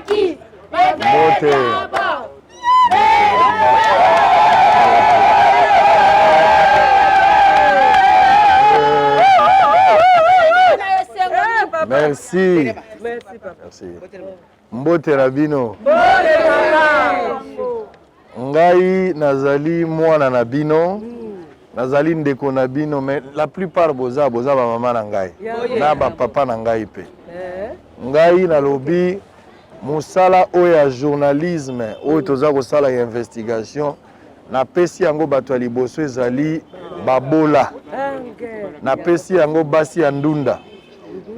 Mbote. Merci. Merci. Mbote na bino. Ngai nazali mwana na bino, nazali ndeko na bino, mais la plupart boza boza ba mama na ngai na ba papa na ngai mpe. Eh. Ngai nalobi mosala oyo ya journalisme oyo toza kosala ya investigation napesi yango bato ya liboso ezali babola, napesi yango basi ya ndunda,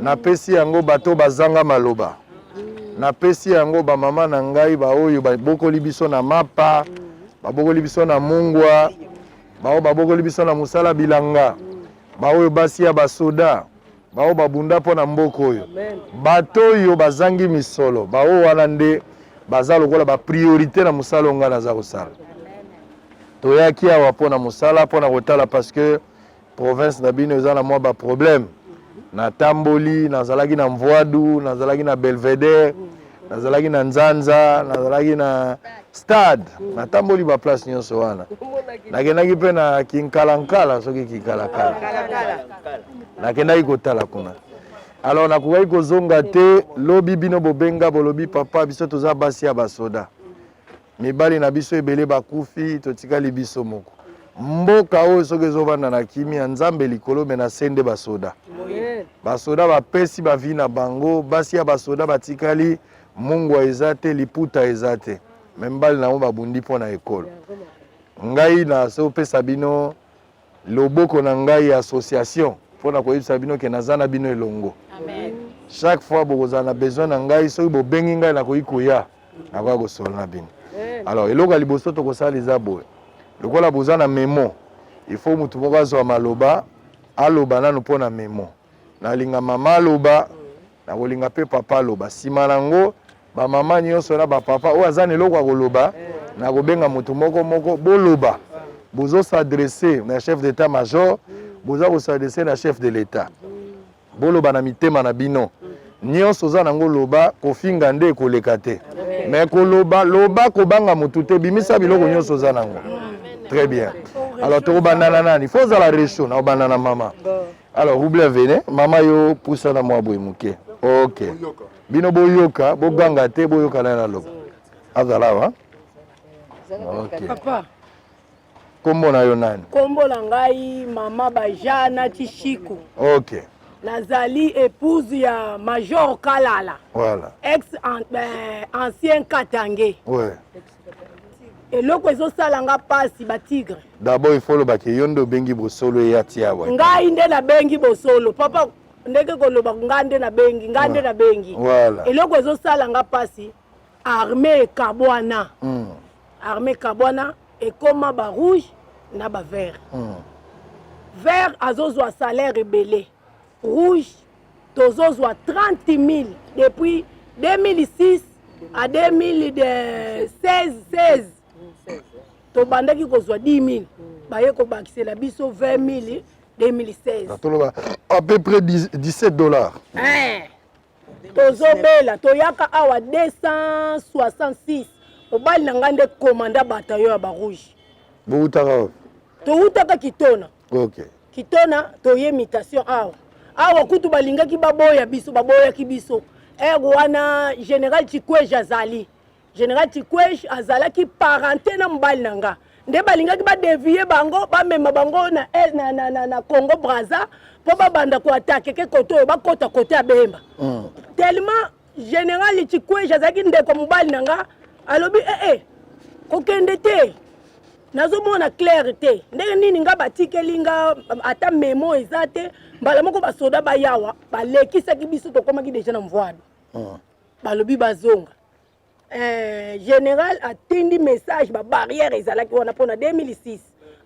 napesi yango bato bazanga maloba Napesi yango ba mama na ngai baoyo babokoli biso na mapa, babokoli biso na mungwa, baoyo babokoli biso na mosala bilanga, baoyo basi ya basoda, baoyo babunda mpo na mboka oyo. Bato oyo bazangi misolo, baoyo wana nde baza lokola ba priorite na mosala oyo ngai naza kosala. Toyaki awa mpo na mosala, mpo na kotala parce que Province na bino eza na mwa ba problème. Natamboli, nazalaki na Mvuadu, nazalaki na Belvedere, nazalaki na Nzanza, nazalaki na stade. Natamboli ba place nyonso wana. Nakendaki mpe na Kinkalankala, soki Kinkalakala. Nakendaki kotala kuna. Alors nakokaki kozonga te, lobi bino bobenga bolobi papa biso toza basi ya basoda. Mibali na biso ebele bakufi, totikali biso moko. Mboka oyo soki ezovanda na kimia, Nzambe likolo me na se nde basoda. Basoda bapesi ba vie na bango, basi ya basoda batikali mungwa eza te, liputa eza te. Me mibali na bango babundi mpo na ekolo. Ngai nazopesa bino loboko na ngai ya association mpo na koyebisa bino ke naza na bino elongo. Chaque fois bokozala na besoin na ngai, soki bobengi ngai nakoki koya, nakoya kosolola na bino. Alors eloko ya liboso tokosala eza boye, lokola boza na memo, il faut motu moko azwa maloba, aloba nanu mpo na memo. Nalinga mama aloba, nakolinga mpe papa aloba. Nsima na yango ba mama nyonso na ba papa oyo aza na eloko ya koloba, nakobenga moto moko moko, boloba. Bozo s'adresser na chef d'état major, boza ko s'adresser na chef de l'état. Boloba na mitema na bino. Nyonso oza nango loba, kofinga nde ekoleka te. Mais koloba, loba kobanga motu te, bimisa biloko nyonso oza nango. Très bien. Alors tokobanda na nani? Faut ozala rechaud, na obanda na mama. Alors Roubler venez, mama yo pusana mwa boye moke. Ok. Bino boyoka, boganga te, boyoka na naloba. Azala awa. Ok. Papa. Kombo na yo nani? Kombo na ngai mama Bajana Tshishiku. Ok. Nazali épouse ya Major Kalala. Voilà. Ex euh, ancien Katangais. Ouais. Eloko ezosala nga pasi ba tigre. D'abord il faut loba ke yo nde obengi bosolo eya ti awa. Ngai nde nabengi bosolo papa, ndenge koloba ngai nde nabengi, ngai nde nabengi. Voilà. Eloko ezosala nga pasi armée ekabwana. Armée ekabwana ekoma ba rouge na ba vert. Vert azozwa salaire ebele, rouge tozozwa 30 000 depuis 2006 à 2016 16 tobandaki kozwa 10 000, baye kobakisela biso 20 000 2016. Toloba à peu près 17 dollars. Eh, tozobela toyaka awa 266. Mobali na ngai nde komanda bataillon ya barouge. Bowutaka wapi? Towutaka Kitona. Ok. Kitona toye mutation awa. Awa kutu balingaki baboya biso, baboyaki biso. Ere wana général Chikwege azali. Général Chikwege azalaki parenté na mobali na nga. Nde balingaki badevie bango, bamema bango na, eh, na, na, na, na Congo Brazza mpo babanda koatake ke kote oyo bakota kote ya Bemba. Tellement général Chikwege azalaki ndeko mobali na nga, alobi eh, eh, kokende te, nazomona clair te ndenge nini nga batikeli nga ata memo eza te. Mbala moko basoda bayawa balekisaki biso, tokomaki deja na Mvuadu. Balobi bazonga. Général atindi message, ba barrière ezalaki wana mpona 2006.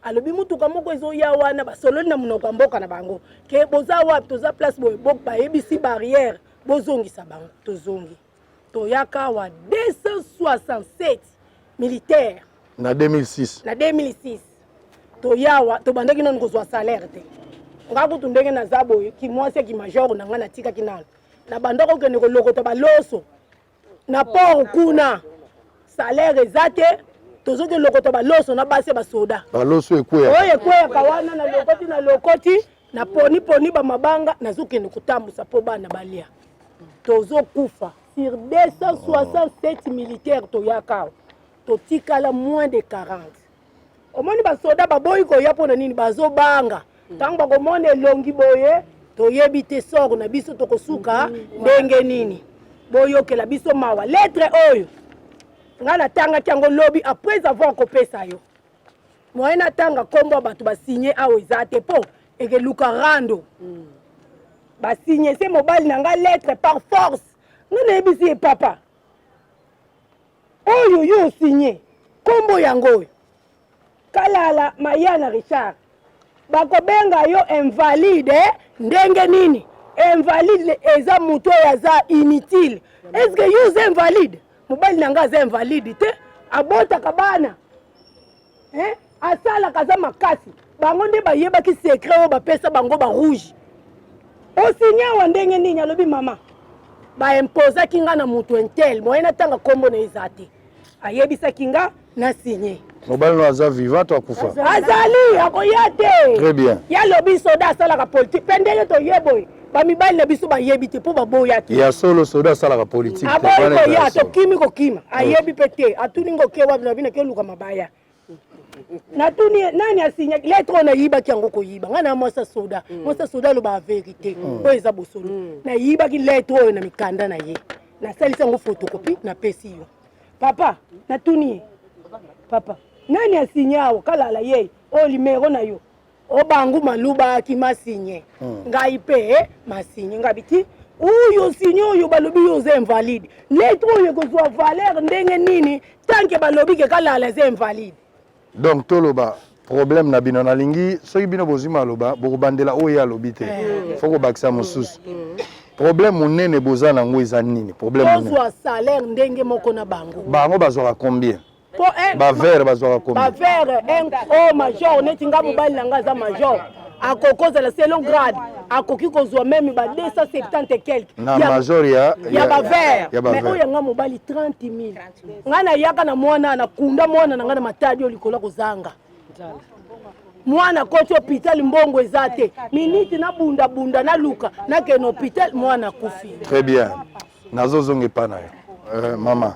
Alobi mutuka moko ezoya wana, basololi na monoko ya mboka na bango ke boza wapi, toza place boye, bayebisi barrière bozongisa bango. Tozongi, toyaka awa 267 militaire na 2006. Na 2006 toyawa, tobandaki nanu kozwa salaire te. Nga kutu ndenge naza boye, kimwasi ya kimajor na ngai natikaki nanu, nabanda kokende kolokota baloso. Na port kuna salaire eza te, tozoki lokota baloso na basi ya basoda. Baloso ekweyaka. Oyo ekweyaka wana na lokoti na lokoti na poni poni ba mabanga nazokende kotambusa mpo bana balia. Tozokufa sur 267 militaires toyaka awa totikala moins de 40. Omoni basoda baboyi koya mpo na nini? Bazobanga ntango bakomona elongi boye, toyebi te sort na biso tokosuka ndenge nini. Boyokela biso mawa. Lettre oyo ngai natangaki yango lobi après avoir kopesa yo moyen natanga nkombo ya bato basinye awa eza te mpo ekeluka rando. Basinye se mobali na ngai lettre par force. Ngai nayebisi ye, papa, oyo yo osinye nkombo yango oyo Kalala Mayana Richard, bakobenga yo invalide ndenge nini? Invalide eza moto oyo aza inutile. Est-ce yo oza invalide? Mobali na ngai aza invalide te, abotaka bana eh? Asalaka, aza makasi. Bango nde bayebaki secret oyo bapesa bango barouge. Osinye awa ndenge nini? Alobi, mama, baimpozaki nga na moto un tel, moye natanga nkombo na eza te, ayebisaki nga na sinye. Mobali no aza vivant to akufa? Azali, akoya te. Très bien. Ya lobi soda asalaka politique mpe ndenge toye boye, bamibali na biso bayebi te mpo baboyaki. Ya solo, soda asalaka politique te. Aboyi Wana eza koya. ya solo. Tokimi kokima, ayebi mpe te. Atuni ngo ke wapi na bino keluka mabaya. Natuni ye nani asinyaki lettre oyo. Nayibaki yango koyiba ngai na mwasi soda. Mwasi soda alobaka vérité, oyo eza bosolo. Nayibaki lettre oyo na mikanda na ye, nasalisi yango photocopie, napesi yo papa. Natuni ye, papa, nani asinye awa? Kalala ye oyo limero na yo obangu malubaki masinye. Ngai mpe masinye. Ngai biti oyo sinye oyo balobi yo oza invalide. Lettre oyo ekozwa valeur ndenge nini tant que balobi ke Kalala eza invalide? Donc toloba problème na bino, nalingi soki bino bozwi maloba, bokobandela oyo ye alobi te, fo kobakisa mosusu. Problème monene boza nango eza nini? Problème monene? Tozwa salaire ndenge moko na bango. Bango bazwaka combien? Po Bavert bazwaka combien? Bavert un o major neti nga, mobali na nga aza major, akoki kozala selon grade, akoki kozwa même ba 270 et quelque. Na major ya ya bavert. Ya mais bavert. Oyo yanga mobali 30 000. Ngai nayaka na mwana, nakunda mwana na ngai na Matadi oyo likolo ya kozanga. Mwana koti hôpital, mbongo eza te. Miniti nabundabunda, naluka nakende hôpital, mwana akufi. Très bien, nazozonga epa na yo. Mama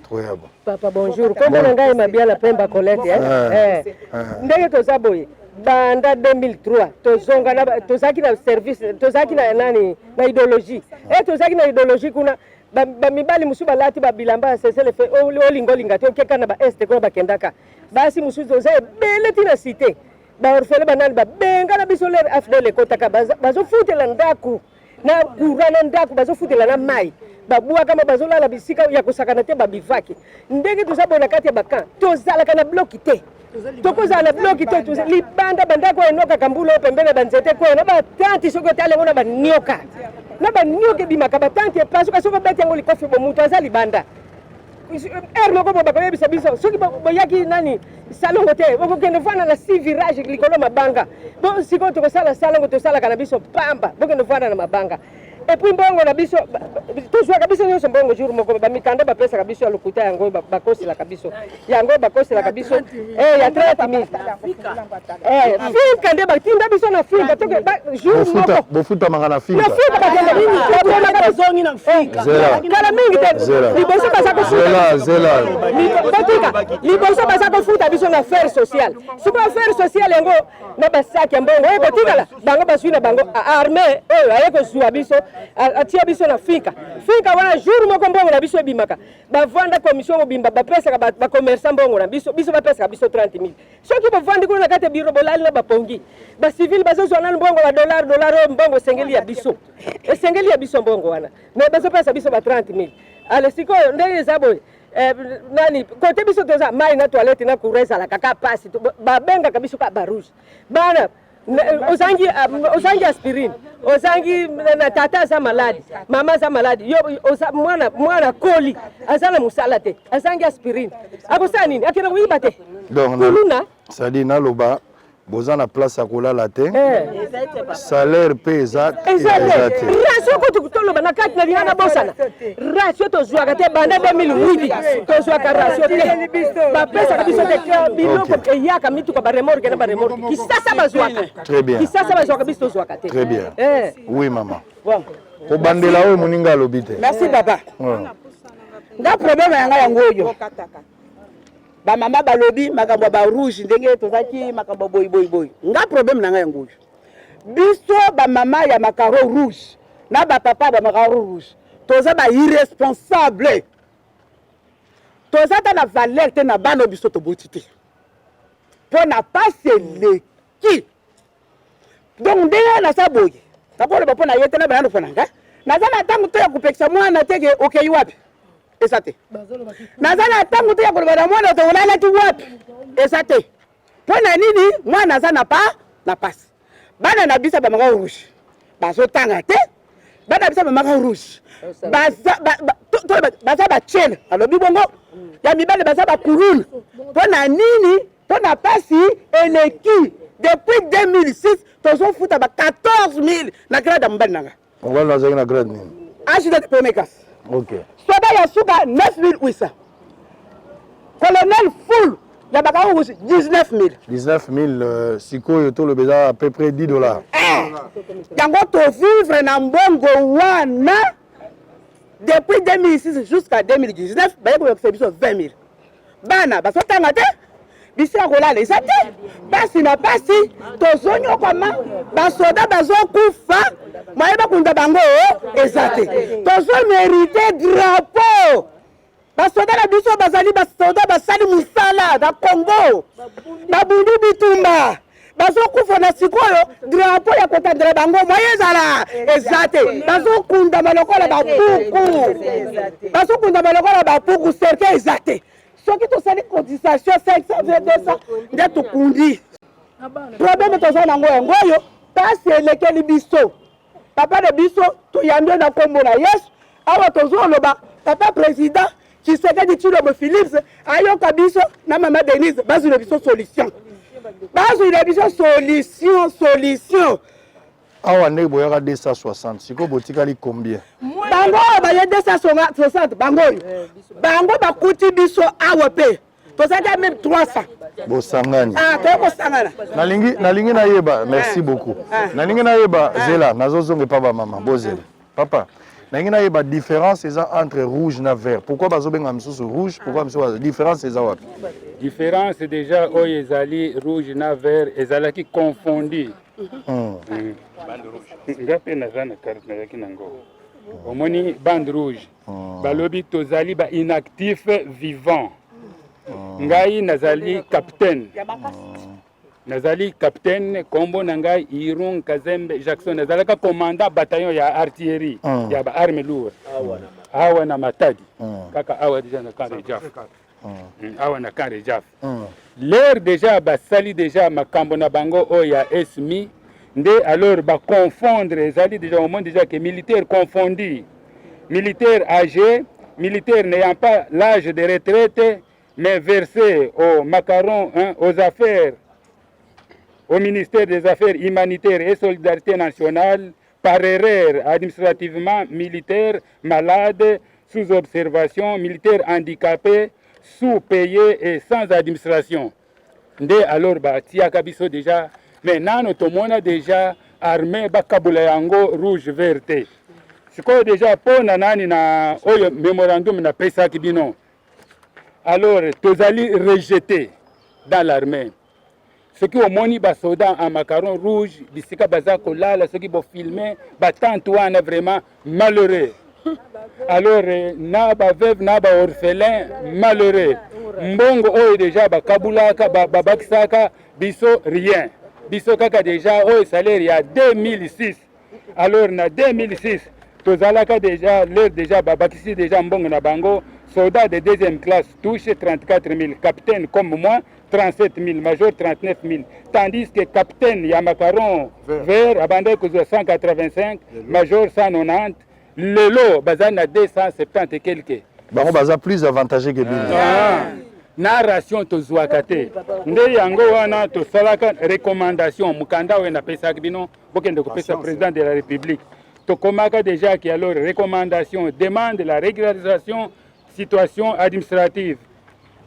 toyabo. Papa, bonjour. Kombo na ngai Mabiala Pemba Colette. Eh? Eh. Eh. Ndenge toza boye, banda 2003 tozonga na tozalaki na service, tozalaki na nani, na idéologie. Eh, tozalaki na idéologie kuna, bamibali mosusu balati babilamba ya cessez-le-feu, olinga olinga te, okeka na baeste kuna bakendaka. Basi mosusu toza ebele ntina cité, baorphelin, banani babenga na biso. L'heure AFDL ekotaka, bazofutela ndako na courant, na ndako bazofutela na mai, babwakama, bazolala bisika ya kosakana te, babivaki. Ndenge toza boye na kati ya bacamp, tozalaka na bloc te, tokozala na bloc te, libanda, bandako oyo enokaka mbula, oyo pembeni ya banzete kwea na batente. Soki otali yango na banioka, na banioka ebimaka, batente epasuka. Soki obeti yango likofi, bo moto aza libanda. Heure moko boye bakoyebisa biso, soki boyaki nani salongo te, okokende vanda na si virage likolo mabanga. Bo sikoyo tokosala salongo, tosalaka na biso pamba, bokende vanda na mabanga. Et puis mbongo na biso tozwaka biso nyonso mbongo jour moko. Bamikanda bapesaka biso ya lokuta, yango bakoselaka biso, yango bakoselaka biso ya 30 000. Finka nde batinda biso na finka jour moko. Bofutamaka na finka? Na finka bakende. Bazongi na finka. Kala mingi te, liboso baza kofuta, botika, liboso baza kofuta biso na affaire sociale. Sikoyo affaire sociale yango na basaki ya mbongo oyo kotikala, bango bazwi na bango. Armée oyo aye kozwa biso, atia biso na finka. Finka wana, jour moko mbongo na biso ebimaka, bavanda commission mobimba, bapesaka bacommerçant mbongo na biso. Biso bapesaka biso 30 000. Soki bovandi kuna na kati ya biro, bolali na bapongi, bacivile bazozwa nanu mbongo badollar dollar. Oyo mbongo esengeli ya biso, esengeli ya biso mbongo wana, mais bazopesa biso ba 30 000. Ale sikoyo ndenge eza boye, nani kote biso toza, mai na toilette na courant ezalaka kaka pasi. Babengaka biso kaka barouge. Bana ozangi, ozangi aspirine, ozangi na tata aza malade, mama aza malade, yo oza mwana, mwana koli aza na mosala te, azangi aspirine, akosala nini? Akende koyiba te. Donc kuluna. C'est-à-dire naloba Boza na place ya kolala te. Salaire pe eza eza te. Ration kutu toloba na kati na linga na bosana. Ration tozwaka te banda 2008 tozwaka ration te. Bapesaka biso te biloko eyaka mituka ba remorque na ba remorque. Kisasa bazwaka. Très bien. Kisasa bazwaka biso tozwaka te. Très bien. Eh. Oui maman. Bon. Kobandela oyo moninga alobi te. Merci papa. Nga problème ya nga yango oyo. Ba mama balobi makambo ya ba rouge ndenge tozalaki makambo ya boyi boyi boyi. Nga problème na nga yango oyo. Biso ba mama ya makaro rouge na ba papa ba makaro rouge toza ba irresponsable. Toza ata na valeur te na bana biso toboti te. Mpo na pasi eleki. Donc ndenge naza boye nakoloba mpo na ye te na bana mpo na nga naza na ntango te ya kopekisa mwana te ke okei wapi eza te naza na ntango te ya koloba na mwana te olalaki wapi eza te mpo na nini mwana aza na pa na pasi bana na biso bamaka rouge bazotanga te bana biso bamaka rouge baza bacele alobi bongo ya mibale baza bakuluna mpo na nini mpo na pasi eleki depuis 2006 tozofuta ba 14000 na grade ya mobali na nga Mobali azalaki na grade nini? Adjudant de premier classe. Ok. Soda ya suka 9800. Colonel full ya Bakao Rouge 19000. 19000 euh, sikoyo toloba eza à peu près 10 dollars. Eh, yango tovivre na mbongo wana depuis 2006 jusqu'à 2019 baye koyokisa biso 20000. Bana bazotanga te, bisika kolala eza te, pasi na pasi, tozonyokwama, basoda bazokufa, moye bakunda bango eza te. Tozomerite drapeau. Basoda na biso bazali basoda basali mosala na Congo, babundi bitumba bazokufa na sikoyo drapo ya kotandela bango moye ezala eza te bazokundama lokola bapuku bazokundama lokola bapuku cercueil eza te soki tosali cotisation 500 200 nde tokundi probleme toza nango yango oyo pasi elekeli biso papa na biso toyambi yo na nkombo na yesu awa tozoloba papa president Tshisekedi Tshilombo Philips ayoka biso na mama Denise bazwila biso solution, bazwila biso solution solution. Awa ndenge boyaka 260 sikoyo botikali combien? Bango oyo baye 260 bango oyo eh, bango bakuti biso awa mpe tozalaki meme 300 bosangani ah, toye kosangana nalingi nalingi nayeba merci eh. beaucoup eh. nalingi nayeba zela nazozonga epa bamama bozela Papa, nalingi nayeba différence eza entre rouge na vert. Pourquoi bazobenga misusu rouge, pourquoi misusu différence eza wapi? Différence déjà oyo ezali rouge na vert ezalaki confondu. Mm. Nga mpe naza na carte nazalaki nango. Omoni bande rouge. Balobi tozali ba inactif vivant. Ngai nazali capitaine. Nazali capitaine, kombo na ngai Irung Kazembe Jackson, nazalaka commandant bataillon ya artillerie mm. ya ba armes lourdes awa na Matadi mm. kaka awa deja na camp de Jaf mm. mm. awa na camp de Jaf mm. L'heure deja basali deja makambo na bango oyo ya SMI nde alors ba confondre ezali deja omoni deja que militaire confondu militaire âgé militaire n'ayant pas l'âge de retraite mais versé au macaron hein, aux affaires au ministère des Affaires humanitaires et Solidarité nationale par erreur administrativement militaire, malade, sous observation, militaire handicapé, sous-payé et sans administration. Nde alors batiaka biso déjà mais nano tomona déjà armée bakabola yango rouge vert te. Sikoyo déjà mpo na nani na oyo memorandum napesaki bino alors tozali rejeté dans l'armée soki omoni basoda en macaron rouge bisika baza kolala soki bofilme batante wana vraiment malheureux alors eh, na baveuve na baorphelin malheureux mbongo oyo deja bakabulaka babakisaka biso rien biso kaka deja oyo salaire ya 2006 Alors na 2006 tozalaka deja l'heure deja babakisi deja mbongo na bango soldat de deuxième classe touche 34 000 capitaine comme moi 37 000 major 39 000 tandis que capitaine ya macaron vert abandaki kozwa 185 major 190 lelo baza na 270 et quelque bango baza plus avantageux que bino ah. Na ration tozwaka te. Nde yango wana tosalaka recommandation, mokanda oyo napesaki bino bokende kopesa président de la République. Tokomaka déjà ki alors recommandation demande la régularisation situation administrative.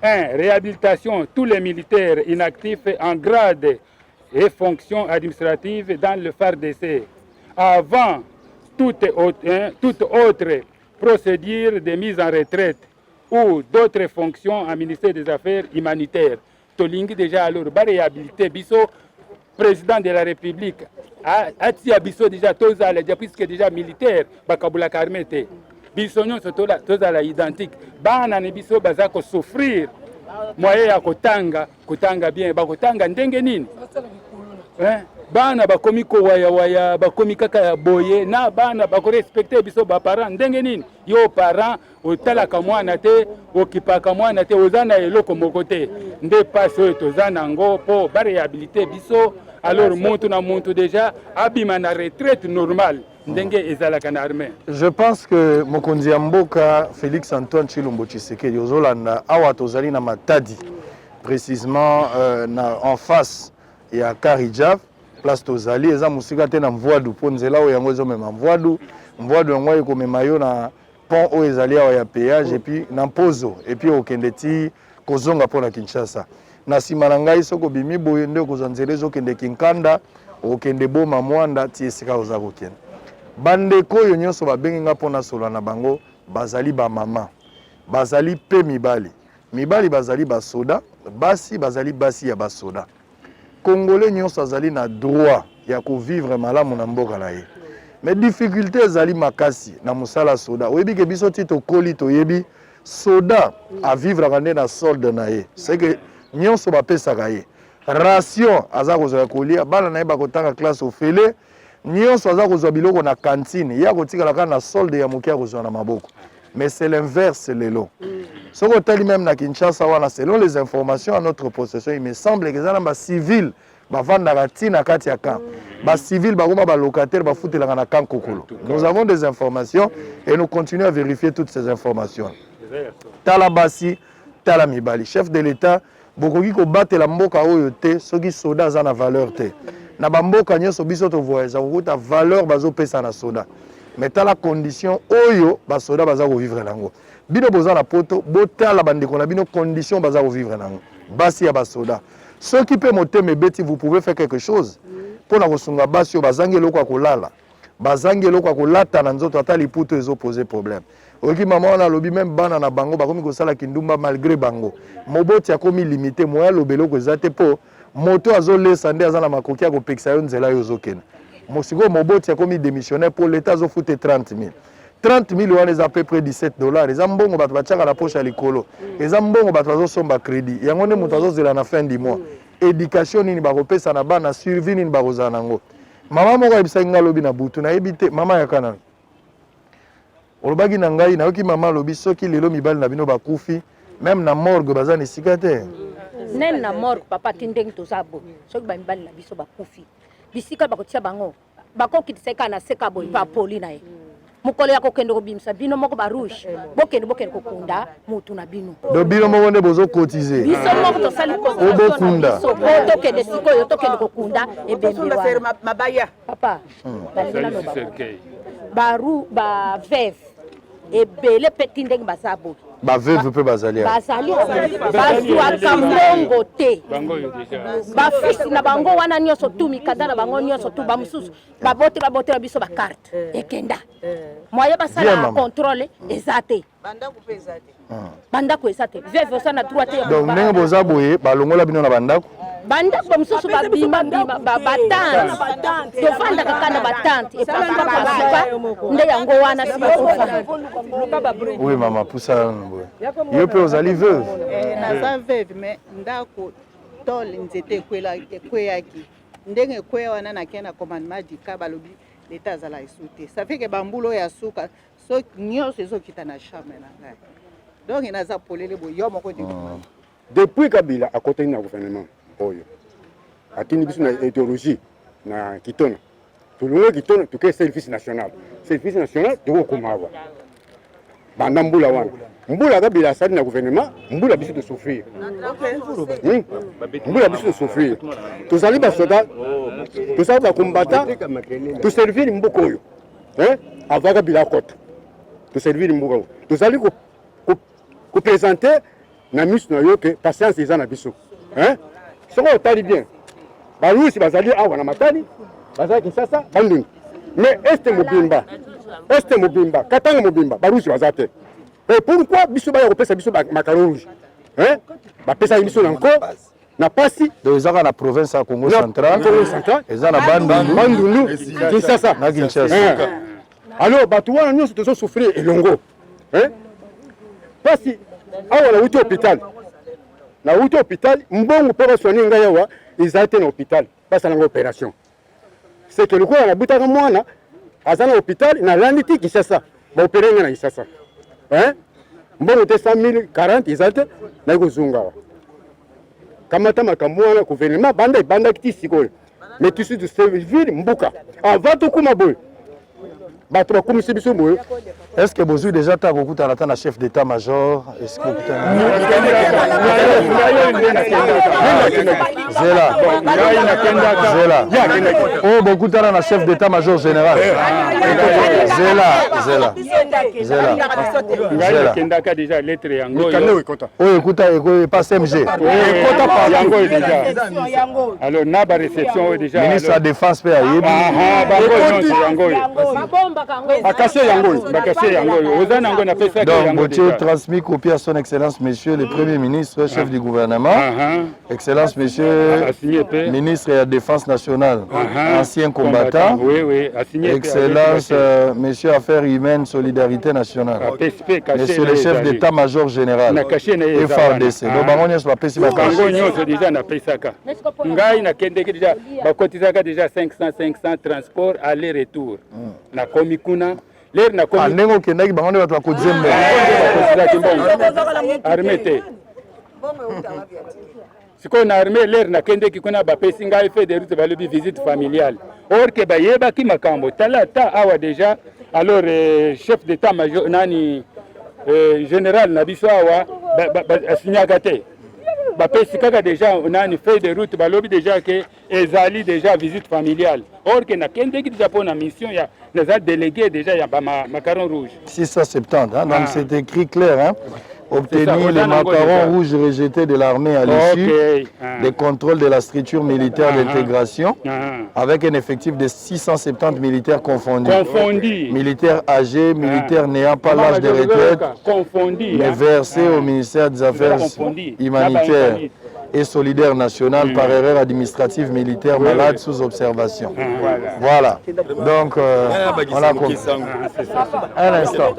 1. Réhabilitation tous les militaires inactifs en grade et fonctions administratives dans le FARDC avant toute autre, hein, toute autre procédure de mise en retraite ou d'autres fonctions en ministère des Affaires humanitaires. Tolingi déjà alors ba réhabiliter biso président de la République atia biso déjà tozala déjà puisque déjà militaire bakabulaka armée te biso nyonso tozala identique bana na biso baza kosouffrir moyen ya kotanga kotanga bien bakotanga ndenge nini eh? Bana bakomi kowayawaya bakomi kaka ya boye na bana bakorespecte biso baparent ndenge nini yo parent otalaka mwana te okipaka mwana te oza na eloko moko te nde pasi oyo toza nango mpo barehabilite biso alors muntu na muntu deja abima na retraite normale ndenge ezalaka na armée. Je pense que mokonzi ya mboka Félix Antoine Tshilombo Tshisekedi ozolanda awa tozali na Matadi précisément euh, na en face ya Karijaf place tozali eza mosika te na Mvuadu mpo nzela oyo yango ezomema Mvuadu. Mvuadu yango ekomema yo na pont oyo ezali awa ya péage et puis na Mpozo et puis okende ti kozonga mpo na Kinshasa. Na nsima na ngai soki obimi boye nde okozwa nzela ezokende Kinkanda, okende Boma Mwanda ti esika oza kokende. Bandeko oyo nyonso babengi nga mpo nasolola na bango bazali bamama, bazali mpe mibali. Mibali bazali basoda, basi bazali basi ya basoda. Congolais nyonso azali na droit ya ko vivre malamu na mboka na ye. Mais difficulté ezali makasi na mosala soda. Oyebi ke biso ti tokoli toyebi soda a vivraka nde na solde na ye. C'est que nyonso bapesaka ye. Ration aza kozwa ya kolia, bana na ye bakotanga classe ofele, nyonso aza kozwa biloko na cantine, ye akotikala kaka na solde ya moke akozwa na maboko. Mais c'est l'inverse lelo. Soki otali même na Kinshasa wana, selon les informations à notre possession, il me semble que eza na ba civils bavandaka ti na kati ya camp. Ba civils bakoma ba locataires bafutelaka na camp Kokolo. Nous avons des informations et nous continuons à vérifier toutes ces informations. Tala basi, tala mibali. Chef de l'État Bokoki kobatela mboka oyo te soki soda aza na valeur te. Na ba mboka nyoso biso to voyage kokuta valeur bazo pesa na soda. Mais tala condition oyo ba soda baza ko vivre nango. Bino boza na poto botala ba ndeko na bino condition baza ko vivre nango. Basi ya ba soda. Soki pe motema ebeti vous pouvez faire quelque chose pona kosunga basi oyo bazangi eloko ya kolala. Bazangi eloko ya kolata na nzoto ata liputa ezo poser problème. Oyoki mama wana alobi meme bana na bango bakomi kosala kindumba malgre bango. Moboti akomi limite moyen aloba eloko eza te po moto azolesa nde aza na makoki ya kopekisa yo nzela yo ozokende. Sikoyo moboti akomi demissionnaire po l'etat azofute 30 000. 30 000 wana eza à peu près 17 dollars eza mbongo bato batiaka na poche ya likolo eza mbongo bato bazosomba crédit yango nde moto azozela na fin du mois education nini bakopesa na bana survie nini bakozala nango Mama moko ayebisaki ngai lobi na butu, nayebi te, mama yaka nanu. Olobaki na ngai, nayoki mama alobi soki lelo mibali na bino bakufi, meme na morgue baza na esika te. Nene na morgue papa ti ndenge toza boye, soki ba mibali na biso bakufi, bisika bakotia bango, bakokitisa ye kaka na se kaka boye pa poli na ye. Mokolo ya kokende kobimisa bino moko ba rouge, bokende bokende kokunda mutu na bino. Donc bino moko nde bozo cotiser. Biso moko tosali cotisation na biso po tokende sikoyo tokende kokunda ebembe wana. Mabaya. Papa, balingi naloba ba roux ba veuve ebele pe ti ndenge baza boye. Ba veuve pe bazali awa. Bazali awa. Bazwaka mbongo te. Ba fils na bango wana nyonso tu mikanda na bango nyonso tu ba mosusu babote babotela biso ba carte eh. ekenda eh. moyen basala contrôle eza te bandako eza te veuve oza na droit te donc ndenge boza boye balongola bino na bandako bandako bamosusu babima bima batante tofandaka kaka na batante epasuka nde yango wana oui mama pusa nanu boye yo mpe ozali veuve eh, naza veuve mais ndako tole nzete ekweyaki Ndenge ekweya wana na ke na commandement du cas balobi l'etat azala esu te ça fait que bambula oyo ya suka so nyonso ezokita na chambre na ngai donc naza polele boye yo moko de ah. Depuis Kabila akotaki na gouvernement oyo atindi biso na idéologie na Kitona tolongwe Kitona toke service national service national tokokoma awa banda mbula wana. Mbula Kabila asali na gouvernement, mbula biso to souffrir. Mbula biso to souffrir. Tozali ba soda, tozali ba combattant, to servir mboka oyo. Hein? Avant Kabila akota. To servir mboka oyo. Tozali ko ko, ko présenter na miso na yo ke patience eza na biso. Hein? Soki otali bien, barusi bazali awa na Matadi, bazali Kinshasa, Bandundu. Mais est mobimba, est mobimba, Katanga mobimba, barusi baza te. Et pourquoi biso baya kopesa biso macaron rouge? Hein? Bapesaki biso na nko na pasi. Donc ezaka na province ya Congo central. Congo central. Eza na Bandundu, Bandundu, Kinshasa. Na Kinshasa. Alors bato wana nyonso tozo souffrir elongo. Hein? Pasi awa nauti hôpital. Nauti hôpital, mbongo mpo basoigne ngai awa ezali te na hôpital. Basala ngai opération. C'est que lokola nabutaka mwana aza na hôpital nalandi ti Kinshasa. Ba opérer ngai na Kinshasa. Hein? Mbongo te 100 000 40 ezali te nayi kozonga awa. Kamata makambo wana gouvernement banda ebandaki ti sikoyo. Mais tu suis civil mboka. Avant tokoma boye bato bakomisi biso boye. Est-ce que bozwi déjà ta kokutana ata na chef d'état-major? Est-ce que okutana? Zela. Zela. Oh, bokutana na chef d'état-major général. Zela, zela. Zela. Ngai nakendaka déjà lettre yango oyo. Oyo ekuta epa CMG. Ekota par yango oyo déjà. Alors na ba réception oyo déjà. Ministre ya défense pe ayebi. Ah, bango nyonso yango oyo. Bakase yango oyo. Bakase yango oyo. Oza nango napesaki Donc, yango Gauthier déjà. transmis copie à son Excellence Monsieur le Premier ministre, chef du gouvernement, Excellence Monsieur Assigné pe. ministre de la Défense nationale, ancien combattant, Oui, oui, assigné pe. Excellence Monsieur Affaires humaines, Solidarité nationale, APSP caché Monsieur le chef d'état-major général, Na caché na ye eza FRDC. wana. Donc, bango nyonso bapesi ba bango cachet. nyonso déjà napesaka ngai nakendeki déjà bakotisaka déjà 500 500 transport aller retour nakomi kuna lere Ah, nakomi ndenge okendaki bango nde bato bakotize mbongo. bakotisaki mbongo arme te sikoyo na armée lere nakendeki kuna bapesi ngai feu de route balobi visite familiale or ke bayebaki makambo tala ata awa déjà alors chef d'état major nani général na biso awa asignaka te bapesi kaka déjà nani feuille de route balobi déjà ke ezali déjà visite familiale or ke nakendeki déjà mpo na mission ya naza délégué déjà ya ba macaron rouge 670, hein, donc Ah. c'est écrit clair. Hein. C'est ça, Obtenir les Rosanna macarons Ngolela. rouges rejetés de l'armée à l'issue Ok. Ah. des contrôles de la structure militaire Ah. d'intégration Ah. avec un effectif de 670 militaires confondus. Confondus. Militaires âgés, militaires n'ayant pas l'âge de retraite, Confondus, mais hein. versés au ministère des Affaires Confondus. humanitaires Là-bas, et solidaires nationales par erreur administrative militaire malade sous observation. Voilà. Voilà. Donc, on a compris. Un instant.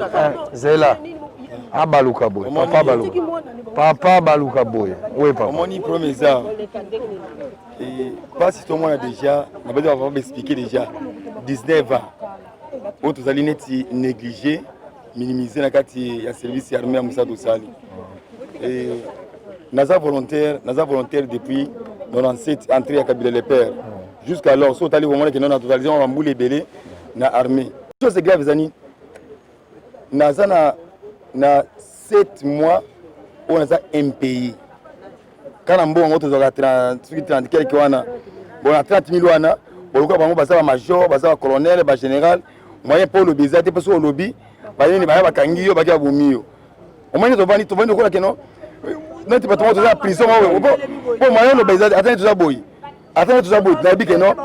Zela. Abaluka boy. Papa Baluka. Papa Baluka boy. Oui, papa. omoni problème eza mpasi tomona déjà na bato bapapa baexplike déjà 19 ans oyo tozali neti négligé minimisé na kati ya service ya armée ya mosala tosali. Naza volontaire, naza volontaire depuis 97, entrée ya Kabila le père jusqu'alors. So otali komona kende na totalisé mwa bambula ebele na armée. Chose grave ezani, naza na 7 mois oyo naza impayé kaka na mbongo yango tozwaka 30, soki 30 quelque wana. Bon, na 30 000 wana boluka bango baza bamajor, baza bacolonel, bagénéral, moyen mpo olobi eza te, mpo soki olobi banini baya bakangi yo, baki babomi yo. Omoni tovandi, tovandi lokola keno neti bato moko toza na prison moko po moyen oloba eza te. Ata neti toza boye, ata neti toza boye, nayebi keno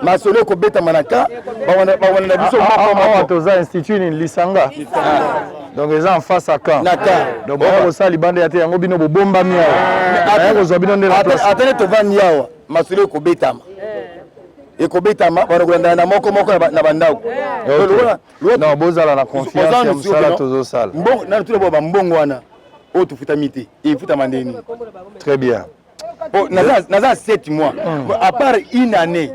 masolo ekobetama na ka bawana na biso moko Awa moko. toza institut nini? Lisanga. Donc eza en face à camp. Na camp. Donc baya kosala libanda ya te, yango bino bobombami awa. Baya kozwa bino nde na place. Ata nde tovandi awa, masolo ekobetama, ekobetama, bana kolandana na moko moko na bandako. Ok. Non, bozala na confiance ya mosala tozosala. Mbongo nanu tuna bo bambongo wana oyo tofutami te, efutama ndeni? Très bien. Po naza 7 mois à part une année,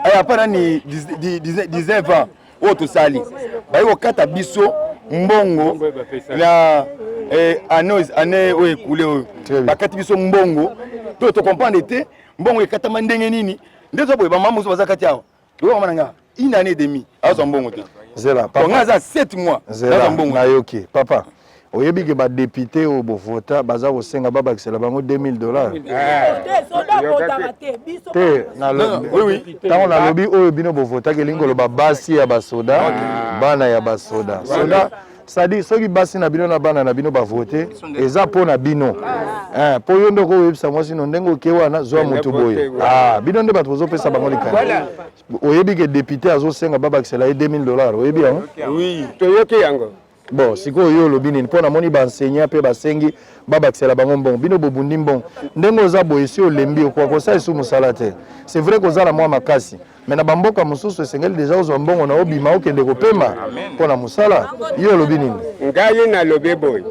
à part nani 19 ans oyo tosali, bayi kokata biso mbongo na année oyo ekule oyo. Très bien. Bakati biso mbongo to tocomprendre te mbongo ekatama ndenge nini. Nde toza boye, bamama mosusu baza kati awa, lokola mama na nga, une année et demi azwa mbongo te. Zela, Bon, nga papa. aza 7 mois Zela, azwa mbongo te. nayoki. Papa. Oyebi ke ba député oyo bovota baza kosenga babakisela bango 2000 dollars te. Ntango nalobi oyo bino bovotaki, elingi koloba basi ya basoda, bana ya basoda. Soda, c'est-à-dire soki basi na bino na bana na bino bavote, eza mpo na bino, mpo yo nde okoyebisa mwasi no ndenge oke wana, zwa motu boye. Ah, bino nde bato bozopesa bango likanisi. Oyebi ke député azosenga babakisela ye 2000 dollars? Oyebi yango? Oui, toyoki yango. Bon, sikoyo yo olobi nini? Mpo namoni baenseignant mpe basengi babakisela bango mbongo. Bino bobundi mbongo ndenge oza boye, si olembi, okoka kosala esu mosala te. C'est vrai kozala mwa makasi, mais na bamboka mosusu esengeli deja ozwa mbongo na obima, okende kopema mpo na mosala. Yo olobi nini? Ngai nalobi boye,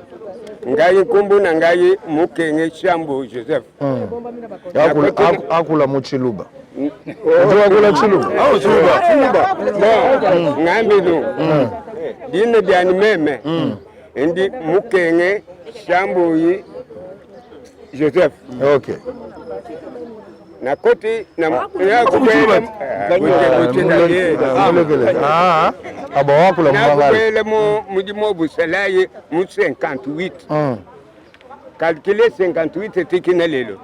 ngai nkombo na ngai Mokenge Shambo Joseph. Akula mu Tshiluba. Akula Tshiluba. Tshiluba. Bon, ngambinu dina dyani meme ndi Mukenge Shambuyi Joseph. Ok. Nakoti na nakubwele mu mudimu wa busalayi mu 58, calcule 58 etiki na lelo.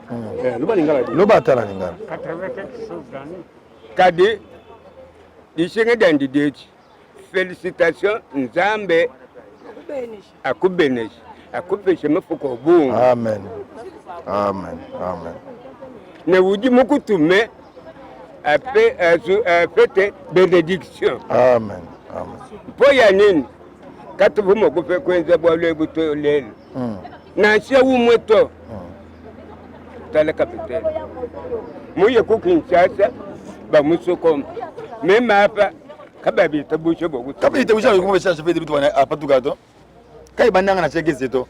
Loba ata na lingala. Kadi lishinga dyandi dieci, félicitation, Nzambe akubenesha, akupeshe mafuko obungu. Amen, amen, amen. Ne udi mukutume ape apete bénédiction. Amen, amen. Mpo ya nini katuvuma kufe kwenza bwalu ebu to lelo nansha umwe to tala kapitene muye ku Kinshasa bamusokoma meme apa kababita bushe bokuti kabita bushe bokuti chef de bitu apatuka to kai bandanga na chekese to.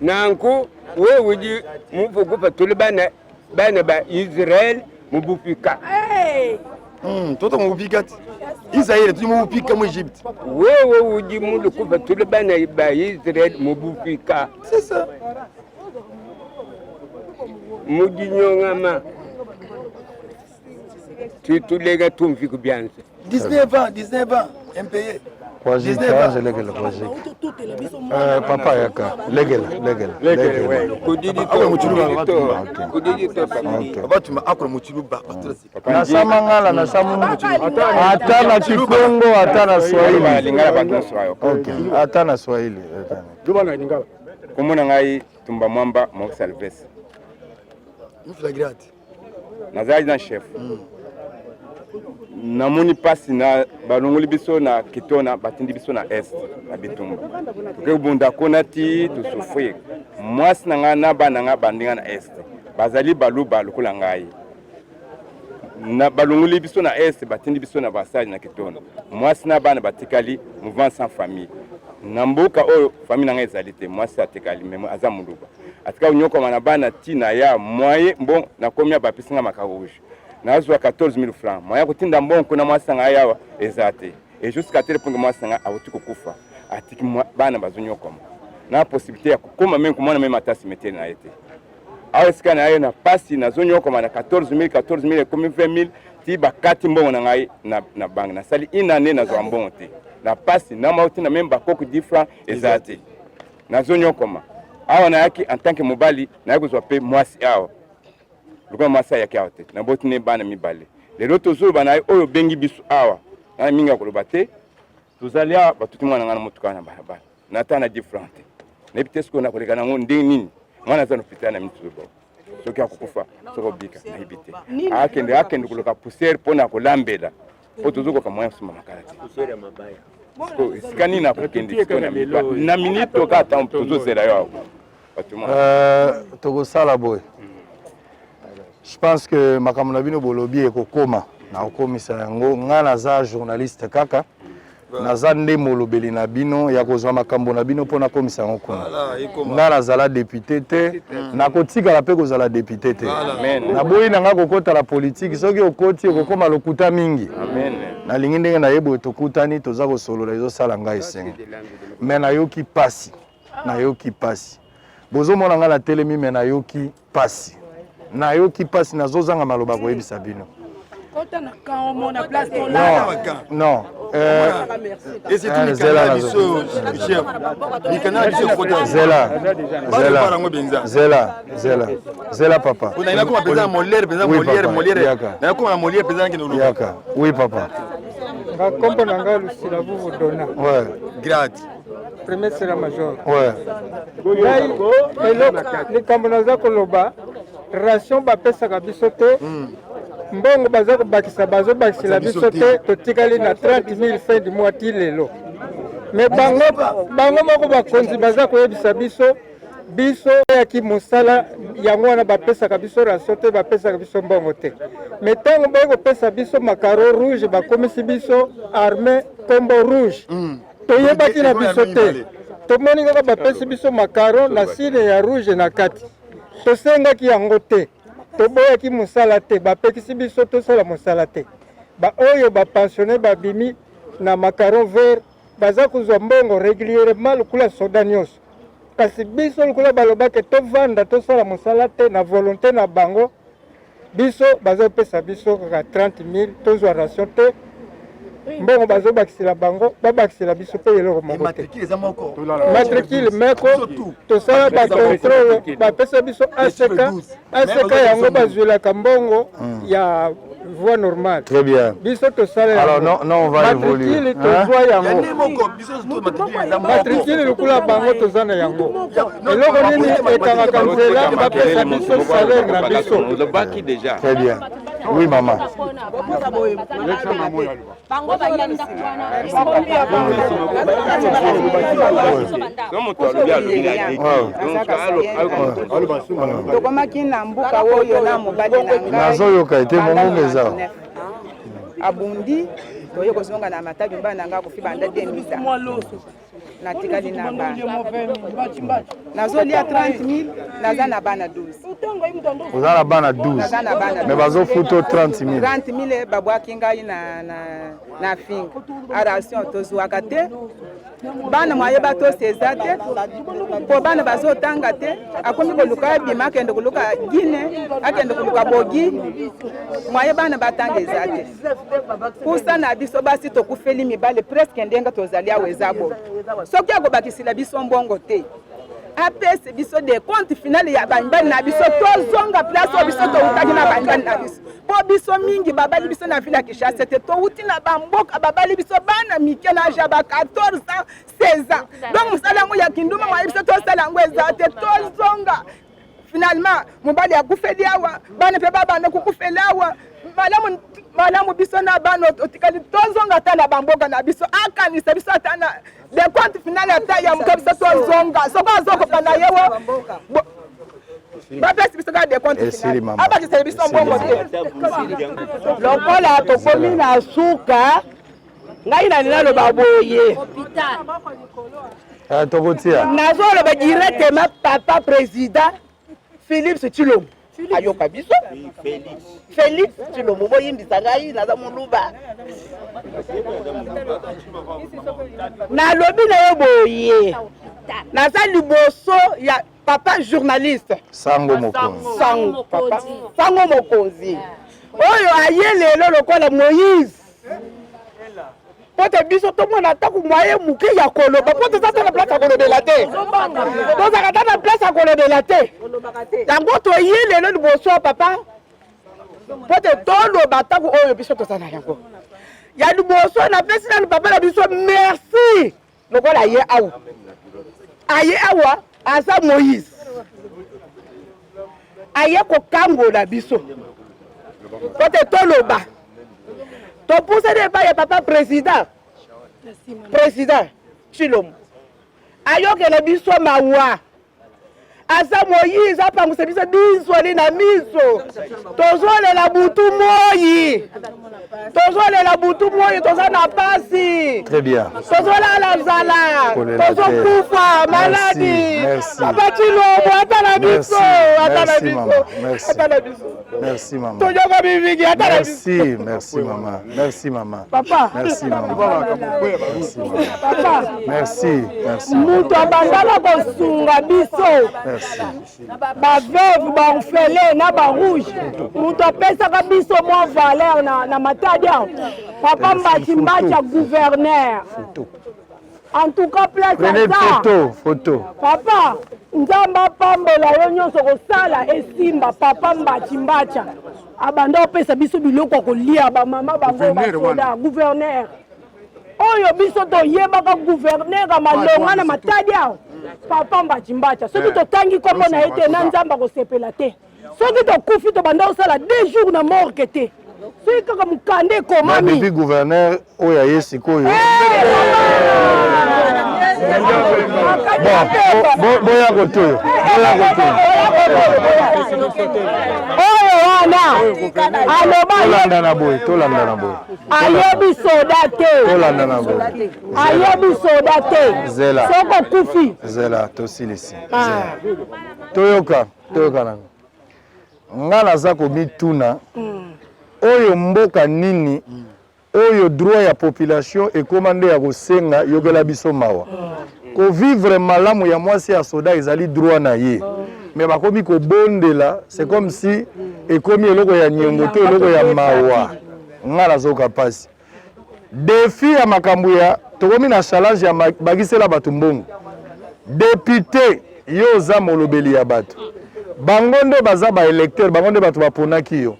Nanku wewe udi muvukupa tuli bana bana ba Israel mubupika. Toto mubupika ti Israel tuli mubupika mu Egypte. Wewe udi mulukupa tuli bana ba Israel mubupika. C'est ça. Mudinyongama titulega tumvi kubyanza. 19 ans, 19 ans impayé. Kwazika, lekela kwazika. Papa yaka, lekela, lekela, lekela. Batuma akula muchiluba. Nasama ngala, nasamu ata na Kikongo, ata na Swahili. Lingala bato nyonso ayo. Ok, ata na Swahili. Kombo na ngai Tumba Mwamba Maurice Alves. Flagrant. Nazalaki na chef, namoni mpasi na balongoli biso na Kitona, batindi biso na Est na bitumba, toke kobunda kuna ti tosouffrir. Mwasi na ngai na bana na ngai bandinga na Est bazali baluba lokola ngai. Na balongoli biso na Est, batindi biso na basali na Kitona, mwasi na bana batikali mouvement sans famille na mboka oyo. Famille na ngai ezali te, mwasi atikali me aza moluba, atika konyokama na bana ntina ya moyen. Bon, nakomi ya bapesi nga maka rouge, nazwa 14 000 francs, moyen ya kotinda mbongo kuna mwasi na ngai awa eza te. Et jusqu'à tel point mwasi na ngai awuti kokufa, atiki bana bazonyokama na possibilité ya kokóma meme komona meme ata cimetière na ye te. Awa esika na ye na pasi, nazonyokama na 14 000, 14 000 ekomi 20 000 ti bakati mbongo na ngai na banque. Nasali une année nazwaka mbongo te na pasi na mauti na meme bakoko 10 francs eza te. Nazonyokoma awa, nayaki en tant que mobali, nayaki kozwa mpe mwasi awa. Lokola mwasi ayaki awa te, naboti ne bana mibale. Lelo tozoloba na ye oyo obengi biso awa na mingi ya koloba te. Tozali awa, batuti mwana ngai na motuka na balabala, nata na 10 francs te. Nayebi te sikoyo nakoleka nango ndenge nini. Mwana aza na hôpital na miniti tozoloba, soki akokufa, soki obika, nayebi te. Akende akende koluka poussière mpo na kolambela, mpo tozokoka moyen kosomba makala te. Esika nini nakokende sikoyo na minute toka ata tozozela yo awa? Tokosala boye, je pense que makambo na bino bolobi ekokoma, nakokomisa yango. Ngai naza journaliste kaka, naza nde molobeli na bino ya kozwa makambo na bino mpo nakomisa yango kuna. Ngai nazala député te, nakotikala mpe kozala député te. Naboyi na ngai kokota na politike. Soki okoti, okokoma lokuta mingi. Nalingi ndenge nayebi oyo tokutani, toza kosolola, ezosala ngai esengo. Me nayoki pasi, nayoki pasi. Bozomona ngai natelemi, me nayoki pasi, nayoki pasi, nazozanga maloba koyebisa bino. Non, non. Zela zela zela zela zela zela papa. Yaka. Oui papa. Nga kombo na nga Lusila Vuvu Dona. Ouais. Grade. Premier sera major. Ouais. Ngai eloko likambo naza koloba ration bapesaka biso te mbongo baza kobakisa bazobakisela biso te totikali na 30 000 fin du mois ti lelo me bango, bango moko bakonzi baza koyebisa biso biso yaki mosala yango wana bapesaka biso ration te bapesaka biso mbongo te me ntango baye kopesa biso makaro rouge bakomisi biso arme kombo rouge mm. toyebaki na biso te tomoni kaka bapesi biso makaro na sine ya rouge na kati tosengaki yango te toboyaki mosala te bapekisi biso tosala mosala te baoyo bapensionne babimi na macaron vert baza kozwa mbongo régulièrement lokola soda nyonso kasi biso lokola balobaki tovanda tosala mosala te na volonté na bango biso bazopesa biso kaka 30 000 tozwa ration te mbongo bazobakisela bango babakisela biso mpe eloko moko te matricule meko tosala bacontrole bapesa biso ack ack yango bazwelaka mbongo ya voie normale. Très bien. Biso tosala Alors non, non, on va évoluer. Matricule tozwa yango. Matricule lokola bango toza na yango. Eloko nini ekangaka nzela bapesa biso salaire na biso. Très bien. Oui maman. Tokomaki na mboka oyo na mobali na ngai Nazoyoka ete mongongo eza. Abundi toye kozonga na Matadi, mobali na ngai akufi banda 2000, natikali na bana, nazolia 30 000, naza na bana 12. Oza na bana 12? Naza na bana. Mais bazofuta 30 000? 30 000. Babwaki ngai na finga ration tozwaka te, bana mwaye batosa eza te, mpo bana bazotanga te. Akomi koluka abima, akende koluka Gine, akende koluka bogi, mwaye bana batanga eza te. Pusa na biso basi tokufeli mibale presque ndenge tozali awa eza boye. Soki akobakisila biso mbongo te, apesi biso décompte final ya bamibali na biso, tozonga place oyo biso toutaki na bamibali na biso, mpo biso mingi babali biso na ville ya Kinshasa te, touti na bamboka, babali biso bana mike na âge ya ba 14 ans, 16 ans. Donc mosala yango ya kinduma mwaye biso tosala yango eza te, tozonga. Finalement mobali akufeli awa, bana mpe babanda kokufela awa. Malamu malamu biso na bana totikali, tozonga ata na bamboka na biso. Akanisa biso ata na décompte final ata ya moke, biso tozonga. Soki azokoka na ye wo, bapesi biso kaka décompte final, abakiseli biso mbongo te. Lokola tokomi na suka, ngai na naloba boye. Tokotia. Nazoloba directement, papa président Philippe Tshilombo ayoka biso. Félix Tshilombo, boyimbisa ngai, naza moluba. Nalobi na yo boye, naza liboso ya papa journaliste. Sango mokonzi. Sango, papa sango mokonzi oyo aye lelo lokola Moïse po te biso tomona atako mwaye moke ya koloba, po toza ta na place ya kolobela te, tozalaka ta na place ya kolobela te. Yango toye lelo liboso ya papa po te toloba ntango oyo biso toza na yango ya liboso. Napesi nanu papa na biso merci lokola aye awa, aye awa aza Moïse, aye kokangola biso po te toloba. Topusani epai ya papa président, président Tshilombo ayokela biso mawa, aza Moïse, apangusa biso bizwali na miso. Tozolela butu moi, tozolela butu moi, toza na pasi. Très bien. Tozolala nzala, tozokufa maladi. Merci. Papa Tshilombo, ata na biso, ata na biso, Merci. ata na biso. Merci maman. Toyoka biviki ata na Merci, merci maman. Merci maman. Papa. Merci maman. Merci maman. Papa. Merci, merci. Moto abandaka kosunga biso. Merci. Ba veuve, ba orphelin na ba rouge. Moto apesaka biso mwa valeur na, na Matadi awa. Papa Mbachi Mbachi ya gouverneur. En tout cas place Prenez aza. photo, photo. Papa, Nzambe apambola yo nyonso kosala esimba papa Mbachi Mbacha. Abanda opesa biso biloko ya kolia ba mama bango basoda gouverneur. Oyo biso toyebaka gouverneur ya malonga na Matadi awa. Papa Mbachi Mbacha. Soki totangi kombo na ye te na Nzambe akosepela te. Soki tokufi tobanda kosala deux jours na morgue te. Soki kaka mokanda ekomami. Depuis gouverneur oyo aye sikoyo. Bon, boya kote oyo. Boya kote oyo wana aloba tolanda na boye tolanda na boye ayebi soda te tolanda na boye ayebi soda te zela soki okufi zela tosilisi zela toyoka Toyoka nanu. Nga naza komituna oyo mboka nini oyo droit ya population ekoma nde ya kosenga yokela biso mawa. Ko vivre malamu ya mwasi ya soda ezali droit na ye. Mais bakomi kobondela c'est comme si ekomi eloko ya niongo to eloko ya mawa. Nga nazoka pasi. Defi ya makambo ya tokomi na challenge ya bakisela bato mbongo. Depute yo oza molobeli ya bato, bango nde baza ba electeur, bango nde bato baponaki yo.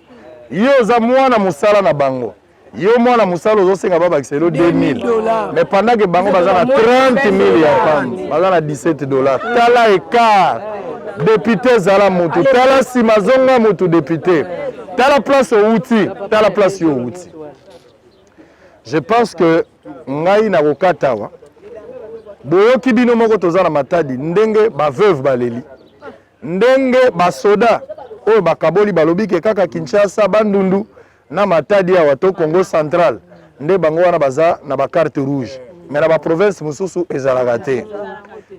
Yo oza mwana mosala na bango, yo mwana mosala ozosenga babakisela yo 2000 mais pendant que bango baza na 30 000 ya pamba, baza na 17 dollars. Tala écart. Depute zala mutu, tala nsima zonga mutu depute, tala place owuti, tala place yo owuti. Je pense que ngai nakokata awa. Boyoki bino moko toza na Matadi ndenge ba veuve baleli, ndenge basoda oyo bakaboli balobi ke kaka Kinshasa, Bandundu na Matadi awa to Congo central nde bango wana baza na ba carte rouge, mais na ba province mosusu ezalaka te.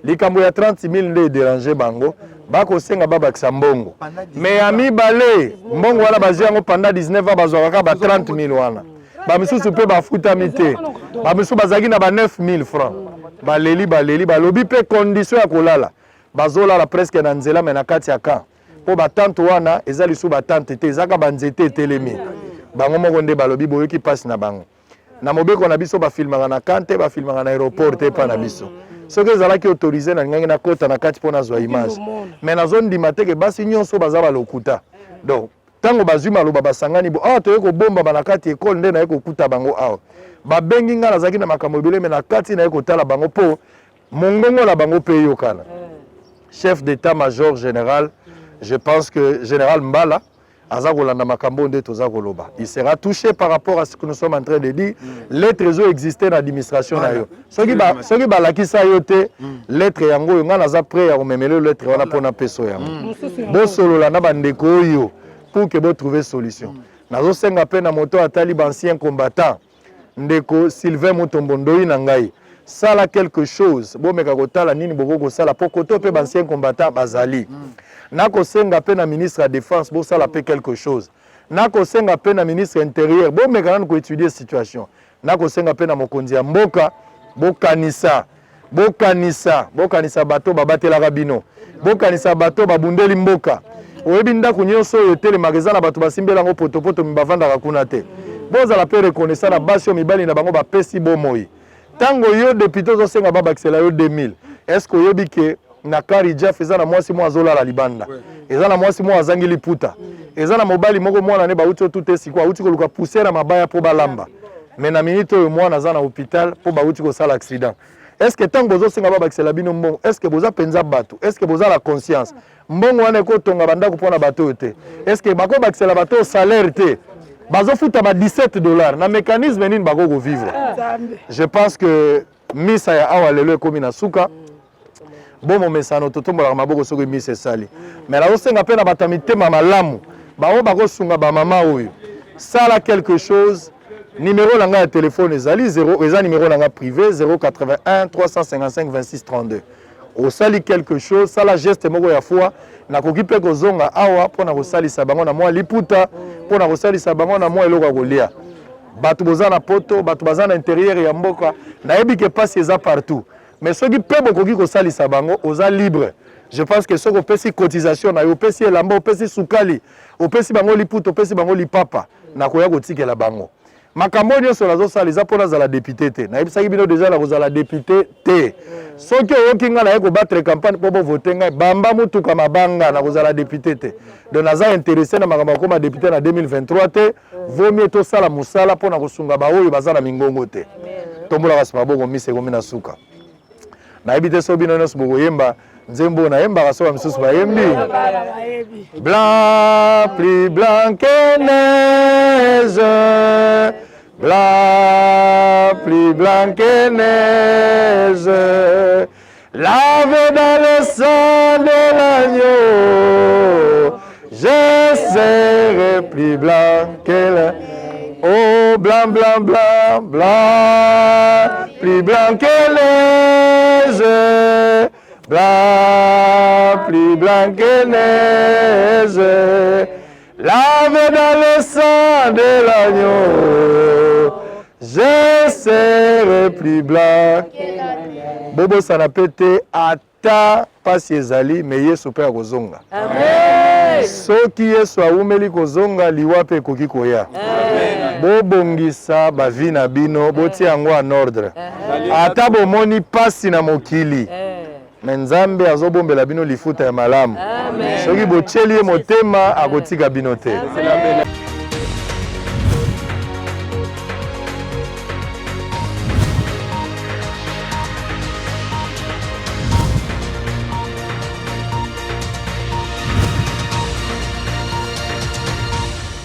Likambo ya 30 000 nde ederanger bango, bakosenga babakisa mbongo. Mais ya mibale mbongo wana bazwi yango pendant 19 ans, bazwaka kaka ba 30 000 wana. Bamisusu mpe bafutami te, bamisusu bazalaki na ba 9 000 francs. Baleli, baleli, balobi mpe condition ya kolala, bazolala presque na nzela mais na kati ya camp, mpo ba tente wana eza lisusu ba tente te, ezaka ba nzete etelemi. Bango moko nde balobi, boyoki mpasi na bango. Na mobeko na biso bafilmaka na camp te, bafilmaka na aéroport te epa na biso. Soki ezalaki autorisé nalingaki nakota na kati mpo nazwa image, mais nazondima te ke basi nyonso baza balokuta. Donc ntango bazwi maloba basangani bo awa toye kobombama na kati ekole nde naye kokuta bango awa. Babengi ngai, nazalaki na makambo ebele, mais na kati naye kotala bango mpo mongongo na bango mpe eyokana. Chef d'état-major général, je pense que général Mbala aza kolanda makambo nde toza koloba. Il sera touché par rapport à ce que nous sommes en train de dire. Lettre ezo exister na administration na yo. Soki ba soki balakisa yo te lettre yango oyo ngai naza prêt ya komemela yo lettre wana mpona peso yango. Bosolola na bandeko oyo pour que bo trouver solution. Nazosenga mpe na moto atali ba ancien combattant ndeko Sylvain Mutombo Ndoyi na ngai, sala quelque chose, bomeka kotala nini bokoki kosala po koto pe ba ancien combattant bazali. Nakosenga pe na ministre ya défense bosala pe quelque chose. Nakosenga pe na ministre intérieur bomeka nanu ko étudier situation. Nakosenga pe na mokonzi ya mboka bokanisa, bokanisa, bokanisa bato babatelaka bino, bokanisa bato babundeli mboka. Oyebi ndako nyonso oyo etelemaka eza na bato basimbela yango potopoto, mi bavandaka kuna te. Bozala pe reconnaissant na basi oyo mibali na bango bapesi bomoi. Tango yo député ozosenga babakisela yo 2000, est-ce que oyebi ke na Karijaf eza na mwasi moko azolala libanda, eza na mwasi moko azangi liputa, eza na mobali moko mwana ne bauti otuta esiko auti koluka poussière ya mabaya mpo balamba, mais na minute oyo mwana aza na hôpital mpo bauti kosala accident. Est-ce que tango bozosenga babakisela bino mbongo, est-ce que boza penza bato, est-ce que boza la conscience? Mbongo wana ekotonga bandako mpo na bato oyo te. Est-ce que bakobakisela bato oyo salaire te? Bazofuta ba 17 dollars na mécanisme nini bako kovivre? Je pense que misa ya awa lelo ekomi na suka. Bo momesano totombolaka maboko soki misa esali. Mais nazosenga mpe na bato ya mitema malamu bango bakosunga ba mama oyo, sala quelque chose. Numéro na ngai ya telefone ezali 0, eza numéro na ngai privé 081 355 26 32. Osali quelque chose, sala geste moko ya foi. Nakoki mpe kozonga awa mpo na kosalisa bango na mwa liputa, mpo na kosalisa bango na mwa eloko ya kolia. Bato boza na poto, bato baza na interieur ya mboka, nayebi ke pasi eza partout. Mais soki mpe bokoki kosalisa bango, oza libre. Je pense que soki opesi cotisation na yo, opesi elamba, opesi sukali, opesi bango liputa, opesi bango lipapa, nakoya kotikela bango. Makambo oyo nyonso nazosala eza mpo nazala depute te. Nayebisaki bino deja nakozala depute te. Soki oyoki ngai naye kobattre campagne mpo bovote ngai, bamba motuka mabanga, nakozala depute te. Donc naza interesse na makambo ya kokoma depute na 2023 te. Vaut mieux tosala mosala mpo na kosunga baoyo baza na mingongo te. Tombola kasi maboko, misa ekomi na suka. Nayebi te soki bino nyonso bokoyemba nzembo oyo nayembaka, soki bamisusu bayembi. Blanc, plus blanc que neige, blanc, plus blanc que neige, lave dans le sang de l'agneau, je serai plus blanc que la... Oh, blanc, blanc, blanc, blanc, plus blanc que neige, blanc, plus blanc que neige, lave dans le sang de l'agneau, je serai plus blanc. Bobosana pe te ata pasi ezali me Yesu pe akozonga. Soki Yesu awumeli kozonga, liwa pe ekoki koya. Bobongisa ba vie na bino, botia yango en ordre. Ata bomoni pasi na mokili, me Nzambe azobombela bino lifuta ya malamu. Soki botieli ye motema, akotika bino te. Amen.